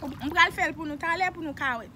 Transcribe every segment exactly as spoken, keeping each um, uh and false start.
M pral fè l pou nou talè pou nou ka wè.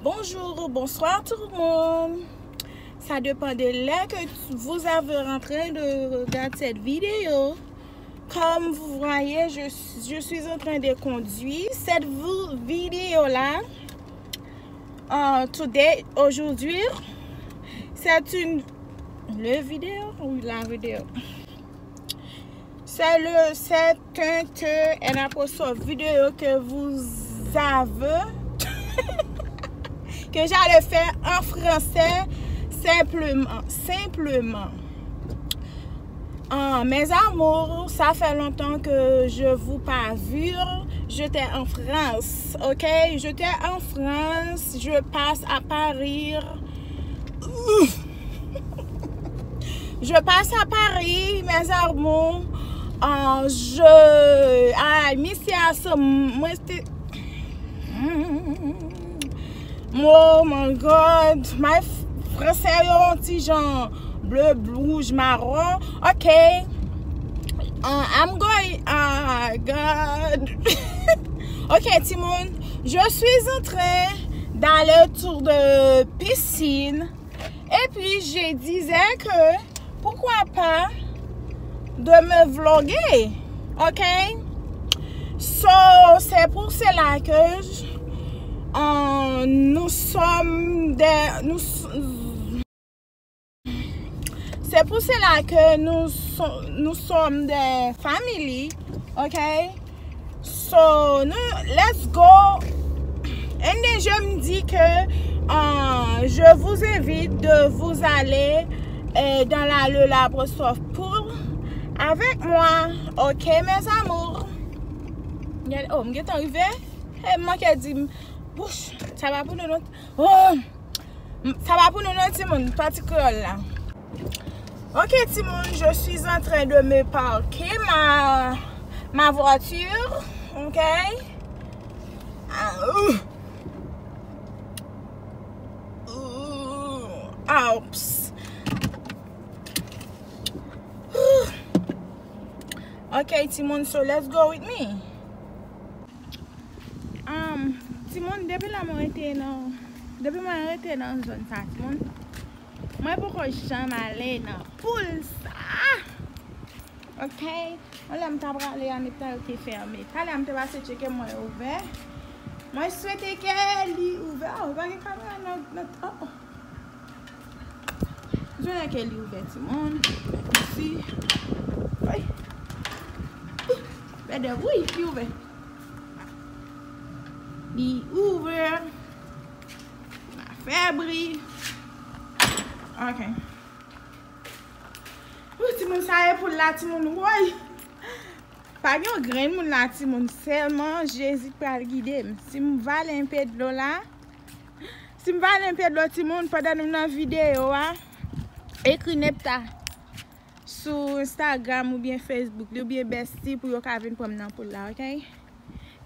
Bonjour, bonsoir tout le monde. Ça dépend de l'heure que vous avez en train de regarder cette vidéo. Comme vous voyez, je, je suis en train de conduire. Cette vi- vidéo-là, euh, today, aujourd'hui, c'est une, le vidéo ou la vidéo? C'est le, c'est un, un apostrophe vidéo que vous avez, que j'allais faire en français simplement, simplement. Ah, mes amours, ça fait longtemps que je vous pas vu. J'étais en France, ok? J'étais en France, je passe à Paris. Je passe à Paris, mes amours. Ah, je, ah, misye a se, mwen te, oh my God, my f- français yo yon ti jan bleu, rouge, marron. Ok. Uh, I'm going. Ah, God. Ok, timoun. Je suis en train d'aller autour de piscine. Et puis, je disais que pourquoi pas de me vlogger, ok? So, c'est pour cela que je- euh, nous sommes des, nous s- c'est pour cela que nous, so- nous sommes des family, ok? So, nou, let's go. And then, je me dis que, euh, je vous invite de vous aller, euh, dans la, le, l'apostrophe pool avec moi. Ok, mes amours. Gade, oh, m gentan rive. E m manke di, bouch, sa pa pou nou, non. Oh, m- sa pa pou nou, non, timoun, pati kreyòl la. Ok, timoun, je suis en train de me parker ma, ma voiture. Ok? Ah, ouh. Ouh. Ah, oups. Ok, timoun, so let's go with me. Um, timoun, depi lè mwen rete nan, depi mwen rete nan zòn sa, timoun, mwen poko janm ale nan pool sa. Ok? Yon lè m ta prale a, nèg ta yo te fèmen. Talè a m te pase tcheke mwen ouvè. Mwen swete ke li ouvè. Oh, pa gen kamera nan, nan, oh, oh. Jwenn ke li ouvè, timoun. Mèsi. Ay. Bèdè, wi, li ouvè. Li ouvè. N a fè bri. Ok. Wi, timoun, sa e poul la, timoun, woy. Pa gen yon grenn moun la, timoun, sèlman Jezi k pral gide m. Si m vale enpe dlo la, si m vale enpe dlo, timoun, pandan nou nan videyo a, ekri Nepta sou Instagram oubyen Facebook li, oubyen Bestie pou yo ka vin pran m nan poul la, ok?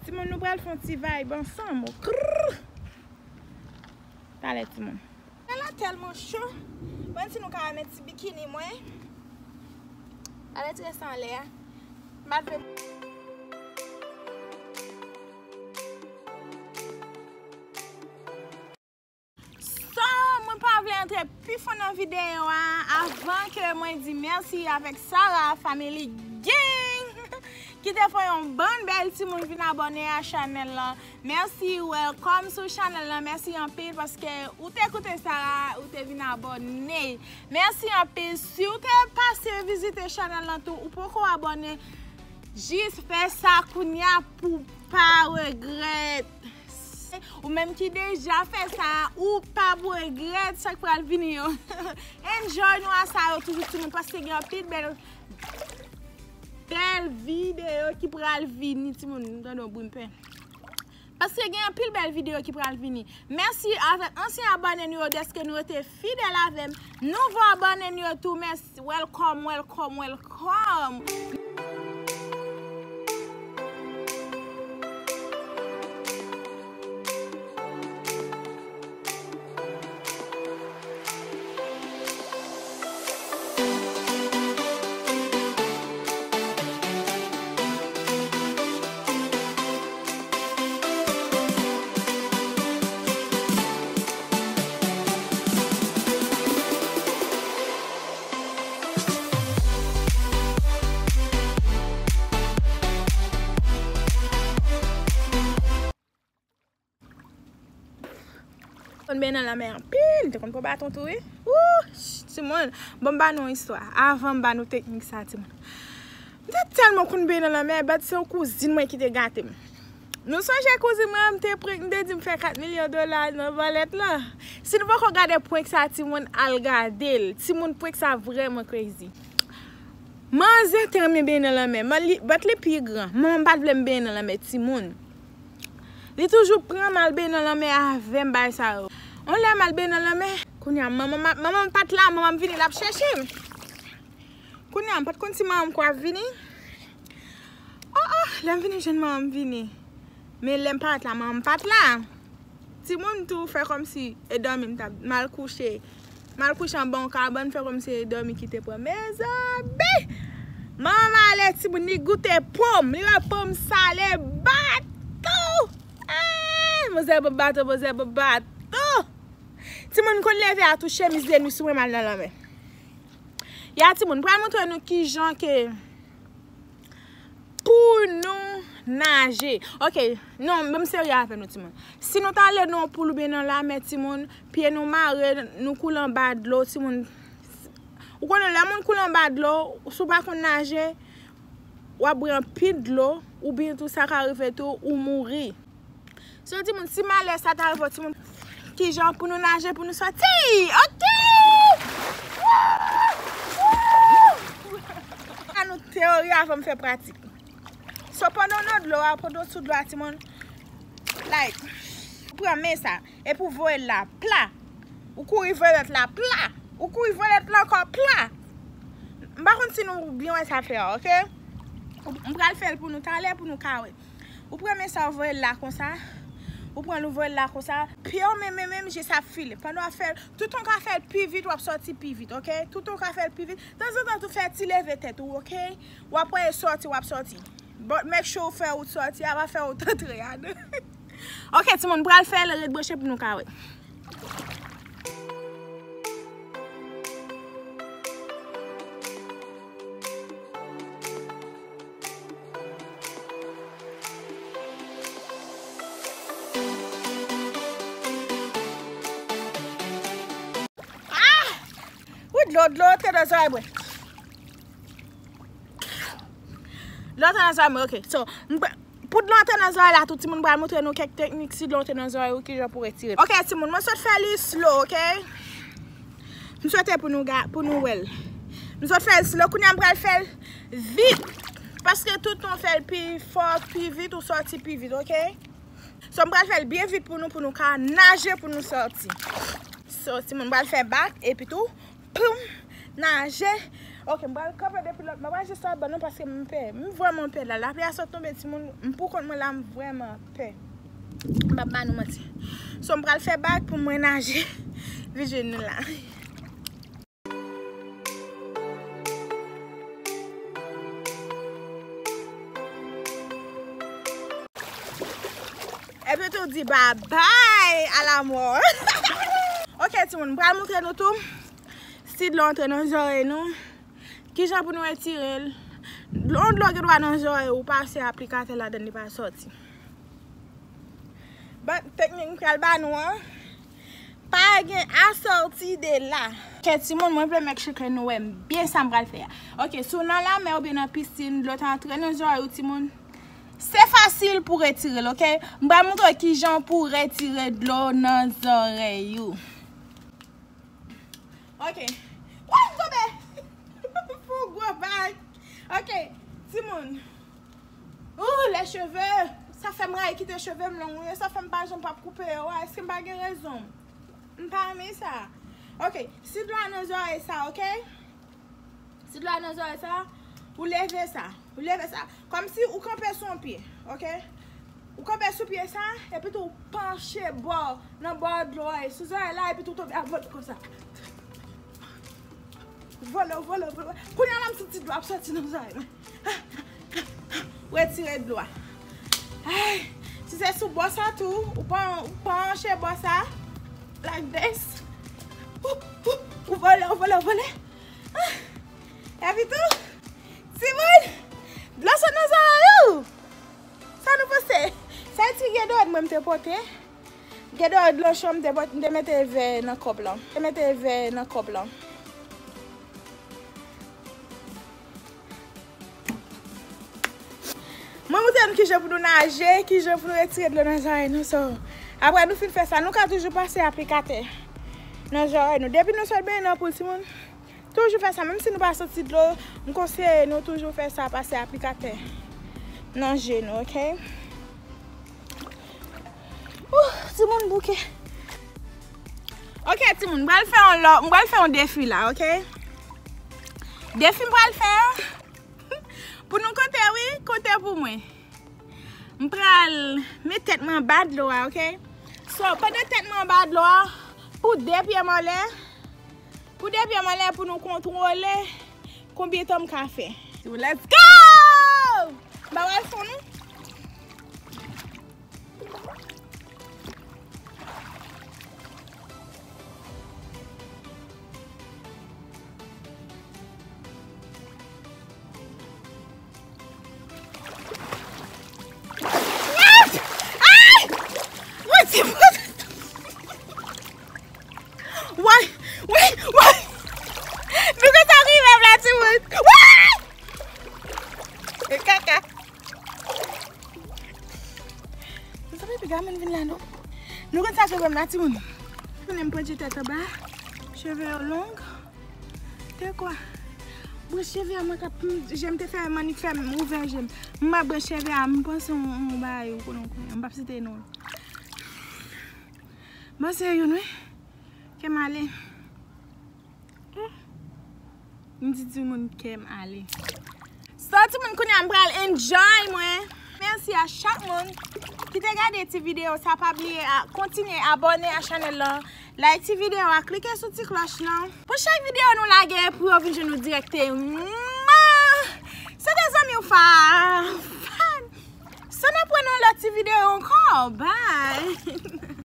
Timoun, nou pral fè yon ti vibe ansanm. Krrr. Talè, timoun. Lè la tèlman cho. Mwen si nou ka wè men ti bikini mwen. Alè tire sa anlè a. M pa t vle. So, mwen pa vle antre pi fon nan videyo a avan ke mwen di mèsi avèk Sarah Family Gang ki te fè yon bann bèl timoun vin abòne a chanèl lan. Mèsi, welcome sou chanèl lan. Mèsi anpil paske ou te koute sa, ou te vin abòne. Mèsi anpil. Si w te pase vizite chanèl lan tou, ou poko abòne, jis fè sa kounye a pou w pa regrèt. Ou menm ki deja fè sa, ou p ap regrèt sa k pral vini yo. Enjoy nou a sa yo toujou, timoun, paske gen anpil bèl, bèl videyo ki pral vini, timoun. M tande yon bri m pè. Paske gen anpil bèl videyo ki pral vini. Mèsi avèk ansyen abòne nou yo dèske nou rete fidèl avè m. Nouvo abòne nou yo tou, mèsi. Welcome, welcome, welcome. Benyen nan lanmè anpil, m te konn pran baton tou, wi. Wouch, timoun, bon, m ba nou yon istwa. Avan m ba nou teknik sa, timoun. M te tèlman konn benyen nan lanmè, but se yon kouzin mwen ki te gate m. Nou sonje kouzin mwen an, m te prank, m te di m fè kat milyon dola nan valèt lan. Si nou poko gade prank sa, timoun, al gade l. Timoun, prank sa vrèman crazy. Manzè te renmen benyen nan lanmè, man, li, but li pi gran. Manman m pa t vle m benyen nan lanmè, timoun. Li toujou pran m al benyen nan lanmè avè m, bagay sa yo. On lè m al benyen nan lanmè, kounye a, manman m, manman m pa t la, manman m vini, l ap chèche m. Kounye a, m pa t konn si manman m kwa ap vini. Oh, oh, lè m vini jwenn manman m vini. Men lè m parèt la, manman m pa t la. Timoun tou fè kòmsi e dòmi m t ap, m al kouche. M al kouche anba yon kabann, fè kòmsi e dòmi ki te pran. Mezanmi! Manman m ale, timoun, li goute pòm. Li wè pòm sale, bato! Ay, manzè pran bato, manzè pran bato! Timoun, m konn leve a tou chemiz de nwi sou mwen, m al nan lanmè. Ya, timoun, pral montre nou kijan ke pou nou naje. Ok, non, ban m serye avè nou, timoun. Si nou ta ale nan yon poul oubyen nan lanmè, timoun, pye nou mare, nou koule anba dlo, timoun. Ou konnen, lè moun koule anba dlo, si w pa konn naje, w ap bwè anpil dlo, oubyen tou sa ka rive tou, ou mouri. So, timoun, si malè sa ta rive w, timoun, kijan pou nou naje, pou nou sòti? Ok! Woo! Woo! An nou teyori avan m fè pratik. So, pandan w nan dlo a, pandan w sou dlo a, timoun, like, ou pran men sa, epi w voye l la, pla. Ou kouri voye lòt la, pla. Ou kouri voye lòt la ankò, pla. M pa konn si nou byen wè sa fè a, ok? M pral fè l pou nou talè, pou nou ka wè. Ou pran men sa, ou voye l la konsa. Ou pran l, ou voye l la konsa. Pye w menm, menm, menm, jis ap file. Pandan w ap fè l, toutan w ka fè l pi vit, w ap sòti pi vit, ok? Toutan w ka fè l pi vit. Tanzantan tou fè ti leve tèt ou, ok? W ap wè sòti, w ap sòti. But make sure w fè wout sòti a, pa fè wout antre a, non. Ok, timoun, pral fè l, ret branche pou nou ka wè. Ah! Wi, dlo, dlo antre nan zòrèy mwen. Dlo antre nan zòrèy mwen, ok. So, m pral, pou dlo antre nan zòrèy la, tout timoun pral montre nou kèk teknik si dlo antre nan zòrèy ou kijan pou retire. Ok, timoun, mwen sot fè li slow, ok? M swete pou nou ga-, pou nou wè l. M sot fè l slow, kounye a m pral fè l vit. Paske tout tan w fè l pi fò, pi vit, ou sòti pi vit, ok? So, m pral fè l byen vit pou nou, pou nou ka naje, pou nou sòti. So, timoun, m pral fè back, epi tou, poum, naje. Ok, m pral kanpe depi lòt, m pa pral jis lòt bò non, paske m pè. M vrèman pè la. Lapli a sot tonbe, timoun, m pou kont mwen la, m vrèman pè. M p ap ba nou manti. So, m pral fè back pou mwen naje. Vijin nou la. Epi tou di babay a lanmò. Ok, timoun, m pral montre nou tou. Si dlo antre nan zòrèy nou, kijan pou nou retire l? Dlo, dlo gen dwa nan zòrèy ou pase aplikatè ladan, li pa sòti. But teknik m pral ba nou an, pa gen asòti de la. Ok, timoun, mwen vle make sure ke nou wè m byen sa m pral fè a. Ok, si w nan lanmè oubyen nan pisin, dlo ta antre nan zòrèy ou, timoun, se fasil pou retire l, ok? M pral montre w kijan pou retire dlo nan zòrèy ou. Ok. Woy, m tonbe! Fon gwo bag. Ok, timoun. Ooh, les cheveux. Sa fè m rayi kite cheve m long, wi. Sa fè m pa janm p ap koupe yo. Èske m pa gen rezon? M pa renmen sa. Ok, si dlo a nan zòrèy sa, ok? Si dlo a nan zòrèy sa, ou leve sa. Ou leve sa. Kòmsi ou kanpe sou yon pye, ok? Ou kanpe sou pye sa, epi tou ou panche bò, nan bò dlo a, e sou zòrèy la, epi tou tonbe avòt konsa. Vole, vole, vole. Kounye a la, m santi dlo ap sòti nan zòrèy mwen. Retire dlo a. Ay, si se sou bò sa tou, ou pa, ou panche bò sa, like this. Ou, ou, ou vole, ou vole, ou vole. Ah, epi tou, timoun, dlo sot nan zòrèy ou. Sa nou panse? Sa ti gen dwèt mwen m te pote. Gen dlo, dlo cho m te, m te mete vè nan kòp lan. Te mete vè nan kòp lan. Mwen montre nou kijan pou nou naje, kijan pou nou retire dlo nan zòrèy nou. So, apre nou fin fè sa, nou ka toujou pase aplikatè nan zòrèy nou. Depi nou sot benyen nan poul, timoun, toujou fè sa. Menm si nou pa santi dlo, m konseye nou toujou fè sa, pase aplikatè nan je nou, oke? Ouh, timoun bouke. Oke, timoun, m pral fè yon lò, m pral fè yon defi la, oke? Defi m pral fè a, pou nou konte, wi, konte pou mwen. M pral met tèt mwen anba dlo a, oke? So, pandan tèt mwen anba dlo a, pou de pye m anlè, pou de pye m anlè, pou nou kontwole konbyen tan m ka fè. Let's go! M pa pral fon, non. Ay! Woy, timoun! Woy! Woy! Woy! Nou konn sa rive m la, timoun! Woy! E kaka! Mezanmi, piga moun vin la, non. Nou konn sa rive m la, timoun. Tounen m pran ti tèt anba. Cheve yo long. Te kwa? Branch cheve a mwen k ap, jan m te fè Manik fè m ouvè je m. M ap branch cheve a, m panse yon, yon bagay ou konnen, ou konnen. M p ap site non. Bon, se youn, wi. Kè m ale. Hmm. M di timoun kè m ale. So, timoun, kounye a m pral enjoy mwen. Mèsi a chak moun ki te gade ti videyo sa. Pa bliye a kontinye abòne a chanèl lan. Like ti videyo a, klike sou ti klòch lan. Pou chak videyo nou lage, pou yo vin jwenn nou dirèkteman. Se te zanmi w Fa-, Fan. So n ap wè nan lòt ti videyo ankò. Bye.